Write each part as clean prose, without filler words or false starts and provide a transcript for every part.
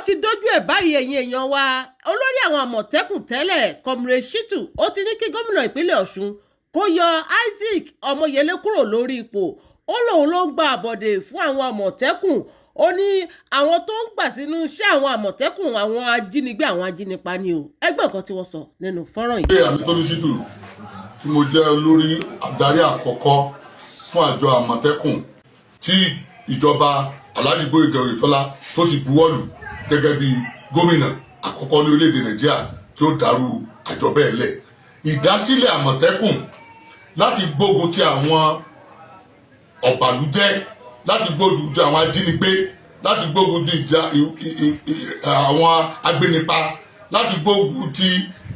Ti dójú ẹ̀ báyìí, ẹ̀yin èèyàn wa. Olórí àwọn Àmọ̀tẹ́kùn tẹ́lẹ̀, Comrade Shittu, ó ti ní kí gómìnà ìpínlẹ̀ Ọ̀ṣun kó yọ Isaac Ọmọyẹlé kúrò lórí ipò. Ó lóun ló ń gba àbọ̀dè fún àwọn Àmọ̀tẹ́kùn. Ó ní àwọn tó ń gbà sínú iṣẹ́ àwọn Àmọ̀tẹ́kùn, àwọn ajínigbé, àwọn ajínipa ni o. Ẹ gbọ́ nǹkan tí wọ́n sọ nínú fọ́nrán yìí. Ṣé Àmì Shittu, tí mo jẹ́ olórí adarí àkọ́kọ́ fún àjọ Àmọ̀tẹ́kùn tí ìjọba Alhaji Gbóyèga Oyètọ́lá tó sì buwọ́lù gẹ́gẹ́ bí gómìnà àkọ́kọ́ ní orílẹ̀-èdè Nàìjíríà tí ó dàrú àjọ bẹ́ẹ̀ lẹ̀. Ìdásílẹ̀ Àmọ̀tẹ́kùn láti gbógun ti àwọn ọ̀bàlújẹ́, láti gbógun ti àwọn ajínigbé, láti gbógun ti ìjà àwọn agbénipa, láti gbógun ti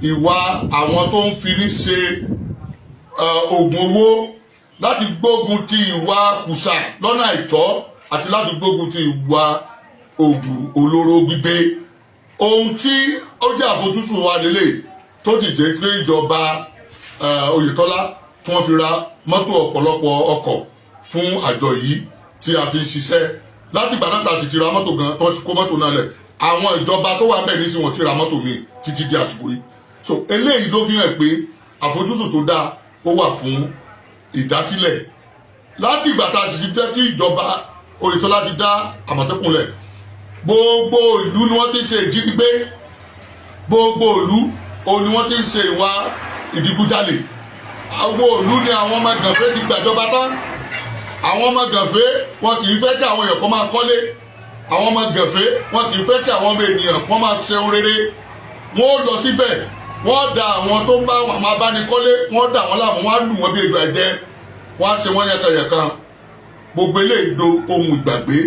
ìwà àwọn tó ń fi ní ṣe oògùn owó, láti gbógun ti ìwà kùsà lọ́nà àìtọ́ àti láti gbógun ti ìwà oògùn olóró gbígbé. Ohun tí ó jẹ́ àfojúsùn wa lélẹ̀ tó dìde pé ìjọba Oyètọ́lá tí wọ́n fi ra mọ́tò, ọ̀pọ̀lọpọ̀ ọkọ̀ fún àjọ yìí tí a fi ń ṣiṣẹ́. Láti ìgbà náà tá a sì ti ra mọ́tò gan, tí wọ́n ti kó mọ́tò náà lẹ̀, àwọn ìjọba tó wà ń bẹ̀ nísìnyí, wọ́n ti ra mọ́tò míì títí di àsìkò yìí. So eléyìí ló fi hàn pé àfojúsùn tó dáa ó wà fún ìdásílẹ̀. Láti ìgbà tá a sì ti jẹ́ kí ìjọba Oyètọ́lá ti dá Àmọ̀tẹ́kùn lẹ̀, gbogbo ìlú ni wọ́n ti ń ṣe ìjínigbé, gbogbo ìlú òun ni wọ́n ti ń ṣe ìwà ìdigunjalè, gbogbo ìlú ni àwọn ọmọ gànfẹ́ ti gbàjọba tán. Àwọn ọmọ gànfẹ́, wọn kì í fẹ́ kí àwọn èèyàn kan máa kọ́lé. Àwọn ọmọ gànfẹ́, wọn kì í fẹ́ kí àwọn ọmọ ènìyàn kan máa ṣeun rere. Wọ́n ó lọ síbẹ̀, wọ́n da àwọn tó ń bá àwọn abánikọ́lé, wọ́n dà wọ́n láàmú, wọ́n á lù wọ́n bí egbò ẹ̀jẹ̀, wọ́n á ṣe wọ́n yẹkanyẹ̀kan. Gbogbo eléyìí do ohun ìgbàgbé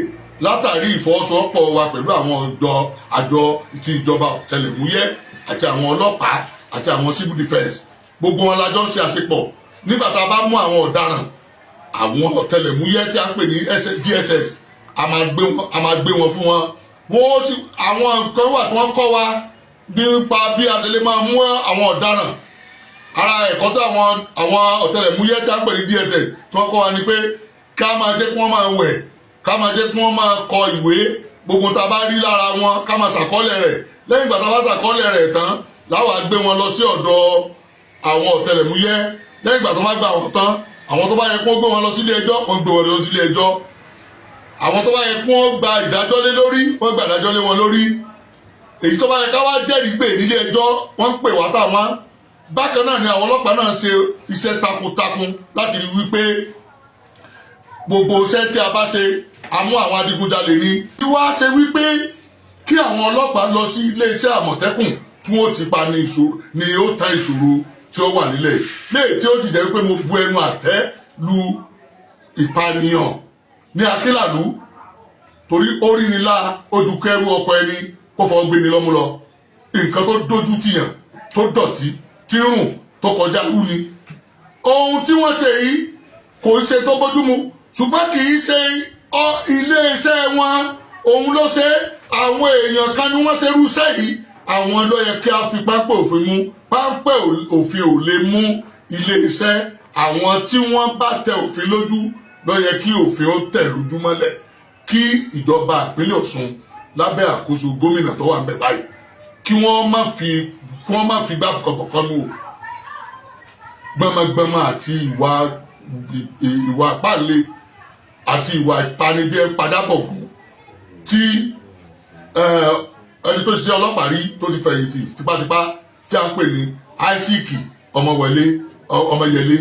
látàrí ìfọwọ́sowọ́pọ̀ wa pẹ̀lú àwọn ọjọ́ àjọ ti ìjọba ọ̀tẹlẹ̀múyẹ́ àti àwọn ọlọ́pàá àti àwọn civil defence. Gbogbo wọn la jọ ń ṣe àṣepọ̀. Nígbà tá a bá mú àwọn ọ̀daràn, àwọn ọ̀tẹlẹ̀múyẹ́ tí a ń pè ní DSS, a máa gbé wọn fún wọn. Wọ́n sì àwọn nǹkan wà tí wọ́n kọ́ wa nípa bí a ṣe lè máa mú àwọn ọ̀daràn. Ara ẹ̀kọ́ tó àwọn ọ̀tẹlẹ̀múyẹ́ tí a ń pè ní DSS tí wọ́n kọ́ wa ni pé ká máa jẹ́ kí wọ́n máa wẹ̀, ká máa jẹ́ kí wọ́n máa kọ ìwé gbogbo tá a bá rí lára wọn, ká máa ṣàkọọ́lẹ̀ rẹ̀. Lẹ́yìn ìgbà tá a bá ṣàkọọ́lẹ̀ rẹ̀ tán, láwa gbé wọn lọ sí ọ̀dọ̀ àwọn ọ̀tẹlẹ̀múyẹ́. Lẹ́yìn ìgbà tó bá gbà wọ́n tán, àwọn tó bá yẹ kó gbé wọn lọ sílé ẹjọ́, wọ́n gbé wọn lọ sílé ẹjọ́. Àwọn tó bá yẹ kó gba ìdájọ́ lé lórí, wọ́n gba ìdájọ́ lé wọn lórí. Èyí tó bá yẹ ká wá jẹ́rìí gbè nílé ẹjọ́, wọ́n ń pè wá táwọn. Bákan náà ni àwọn ọlọ́pàá náà ṣe iṣẹ́ takuntakun láti rí wípé gbogbo iṣẹ́ tí a bá ṣe, a mú àwọn adigunjalè ní. Kí wá ṣe wípé kí àwọn ọlọ́pàá lọ sí iléeṣẹ́ Àmọ̀tẹ́kùn kí wọ́n ti pa ní ìṣòro ni ó tán ìṣòro tí ó wà nílẹ̀ léè, tí ó ti jẹ́ wípé mo bu ẹnu àtẹ́ lu ìpànìyàn ní Akínlàlú, torí ó rí ni lá ojú kẹrù ọkọ ẹni kó fọwọ́ gbé ni lọ́mú lọ. Nǹkan tó dójú tìyàn, tó dọ̀tí, tí rùn tó kọjá rú ni. Ohun tí wọ́n ṣe yìí kò ṣe tó bójúmu, ṣùgbọ́n kì í ṣe iléeṣẹ́ wọn òun ló ṣe. Àwọn èèyàn kan ni wọ́n ṣe irúṣẹ́ yìí. Àwọn ló yẹ kí a fi pápẹ́ òfin mú. Pápẹ́ òfin ò lè mú iléeṣẹ́. Àwọn tí wọ́n bá tẹ òfin lójú ló yẹ kí òfin ó tẹ̀ lójú mọ́lẹ̀. Kí ìjọba ìpínlẹ̀ Ọ̀ṣun lábẹ́ àkóso gómìnà tó wà ń bẹ̀ báyìí, kí wọ́n má fi gbá kọ̀kọ̀kan nù o. Gbọmọgbọmọ àti ìwà pàlẹ àti ìwà ìpani bí ẹ ń padà bọ̀ gùn tí ẹni tó ṣiṣẹ́ ọlọ́pàá rí tó ti fẹ̀yìntì tipátipá tí a ń pè ní Isaac Ọmọwẹlé Ọmọyẹlé,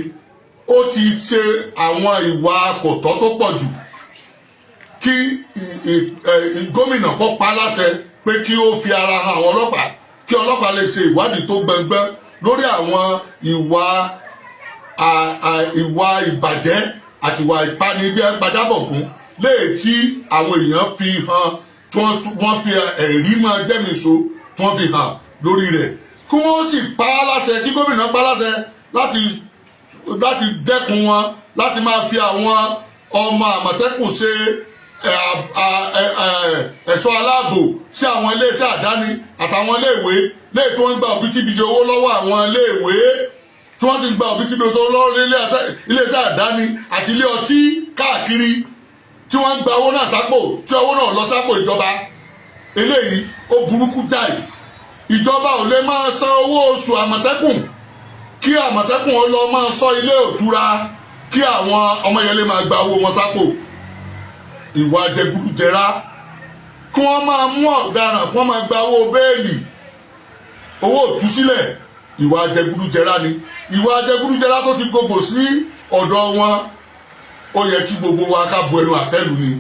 ó ti ṣe àwọn ìwà kòtọ́ tó pọ̀ jù. Kí gómìnà kó pa á láṣẹ pé kí ó fi ara hàn àwọn ọlọ́pàá, kí ọlọ́pàá lè ṣe ìwádìí tó gbẹngbẹ́ lórí àwọn ìwà ìbàjẹ́ àti ìwà ìpani bí ẹ pajábọ̀kún léè tí àwọn èèyàn fi hàn, tí wọ́n fi ẹ̀rí máa jẹ́mìíso tí wọ́n fi hàn lórí rẹ̀. Kí wọ́n sì pa á láṣẹ, kí gómìnà pa á láṣẹ láti dẹ́kun wọn láti máa fi àwọn ọmọ Àmọ̀tẹ́kùn ṣe ẹ̀ṣọ́ aláàbò sí àwọn iléeṣẹ́ àdáni àtàwọn iléèwé léè tí wọ́n ń gba òbítíbitì owó lọ́wọ́ àwọn iléèwé, tí wọ́n sì ń gba òbítíbitì owó lọ́wọ́ iléeṣẹ́ àdáni àti ilé ọtí káàkiri, tí wọ́n ń gba owó náà sápò, tí owó náà lọ sápò ìjọba. Eléyìí ó burúkú jáì. Ìjọba ò lè máa san owó oṣù Àmọ̀tẹ́kùn, kí Àmọ̀tẹ́kùn ó lọ máa ṣọ́ ilé ìtura, kí àwọn Ọmọyẹlé máa gba owó wọn sápò. Ìwà jẹgúdújẹrá, kí wọ́n máa mú ọ̀daràn, kí wọ́n máa gba owó béèlì, owó òtúsílẹ̀, ìwà jẹgúdújẹrá ni. Ìwà jẹgúdújẹrá tó ti gbogbo sí ọ̀dọ̀ wọn, ó yẹ kí gbogbo wa ká bu ẹnu àtẹ́lù ni.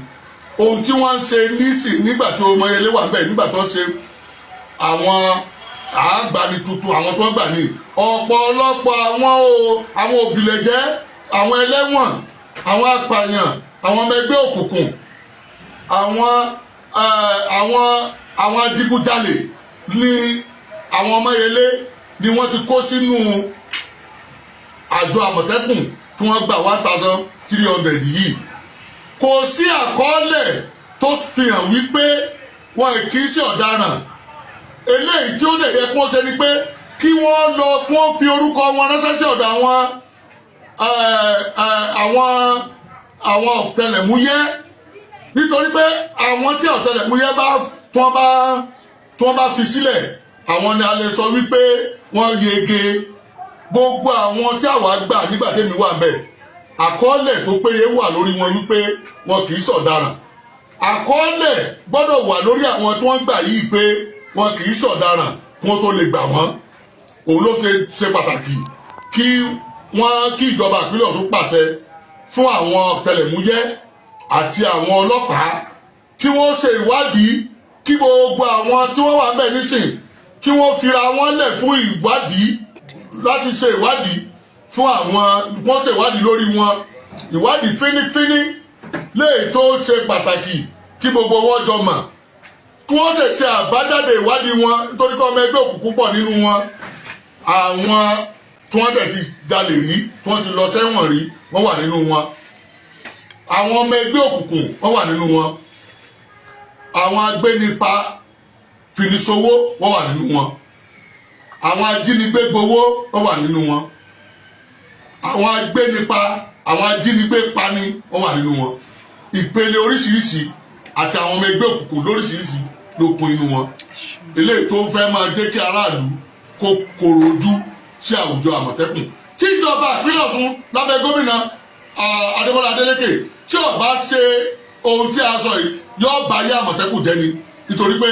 Ohun tí wọ́n ń ṣe nísìn, nígbà tí Ọmọyẹlé wà níbẹ̀, nígbà tó ń ṣe àwọn àgbani tuntun, àwọn tó ń gbà ní ọ̀pọ̀lọpọ̀ àwọn o, àwọn òbílẹ̀jẹ́, àwọn ẹlẹ́wọ̀n, àwọn apààyàn, àwọn ọmọ ẹgbẹ́ òkùnkùn, àwọn adigunjalè ní àwọn Ọmọyẹlé ni wọ́n ti kó sínú àjọ Àmọ̀tẹ́kùn tí wọ́n gbà 1,300 yìí. Kò sí àkọọ́lẹ̀ tó fi hàn wípé wọn kì í ṣe ọ̀daràn. Eléyìí tí ó lè yẹ kí wọ́n ṣe ni pé kí wọ́n lọ, kí wọ́n fi orúkọ wọn ránṣẹ́ sí ọ̀dọ̀ àwọn ọ̀tẹlẹ̀múyẹ́, nítorí pé àwọn tí ọ̀tẹlẹ̀múyẹ́ bá tí wọ́n bá fi sílẹ̀, àwọn ni a lè sọ wípé wọ́n yege. Gbogbo àwọn tí àwa gbà nígbà tẹ́mi wà bẹ́ẹ̀, àkọọ́lẹ̀ tó péye wà lórí wọn wípé wọn kì í ṣọ̀daràn. Àkọọ́lẹ̀ gbọ́dọ̀ wà lórí àwọn tí wọ́n gbà yìí pé wọn kì í ṣọ̀daràn kí wọ́n tó lè gbà wọ́n. Òun ló ṣe pàtàkì kí ìjọba ìpínlẹ̀ Ọ̀ṣun pàṣẹ fún àwọn ọ̀tẹlẹ̀múyẹ́ àti àwọn ọlọ́pàá kí wọ́n ṣe ìwádìí, kí gbogbo àwọn tí wọ́n wà ń bẹ̀ nísìn, kí wọ́n fira wọn lẹ̀ fún ìwádìí, láti ṣe ìwádìí fún àwọn, wọ́n ṣe ìwádìí lórí wọn, ìwádìí fínífíní léè tó ṣe pàtàkì, kí gbogbo wọn jọ mọ̀, kí wọ́n sì ṣe àbájáde ìwádìí wọn, nítorí pé ọmọ ẹgbẹ́ òkùnkùn pọ̀ nínú wọn. Àwọn tí wọ́n dẹ̀ ti jalè rí, tí wọ́n ti lọ sẹ́wọ̀n rí, wọ́n wà nínú wọn. Àwọn ọmọ ẹgbẹ́ òkùnkùn, wọ́n wà nínú wọn. Àwọn agbénipa fìnísowó, wọ́n wà nínú wọn. Àwọn ajínigbé gbowó, wọ́n wà nínú wọn. Àwọn agbénipa, àwọn ajínigbé pani, wọ́n wà nínú wọn. Ìpele oríṣiríṣi àti àwọn ọmọ ẹgbẹ́ òkùnkùn lóríṣiríṣi ló kún inú wọn. Eléyìí tó ń fẹ́ máa jẹ́ kí aráàlú kó koro ojú sí àwùjọ Àmọ̀tẹ́kùn. Tí ìjọba ìpínlẹ̀ Ọ̀ṣun lábẹ́ gómìnà Adémọ́lá Adélékè tí ó bá ṣe ohun tí a sọ yìí, yóò bá yé Àmọ̀tẹ́kùn jẹ́ ni, nítorí pé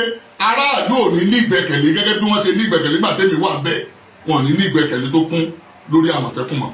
aráàlú ò ní ní ìgbẹ́kẹ̀lé gẹ́gẹ́ bí wọ́n ṣe ní ìgbẹ́kẹ̀lé nígbà tẹ́mi wà bẹ́ẹ̀. Wọn ò ní ní ìgbẹ́kẹ̀lé tó kún lórí Àmọ̀tẹ́kùn mọ́.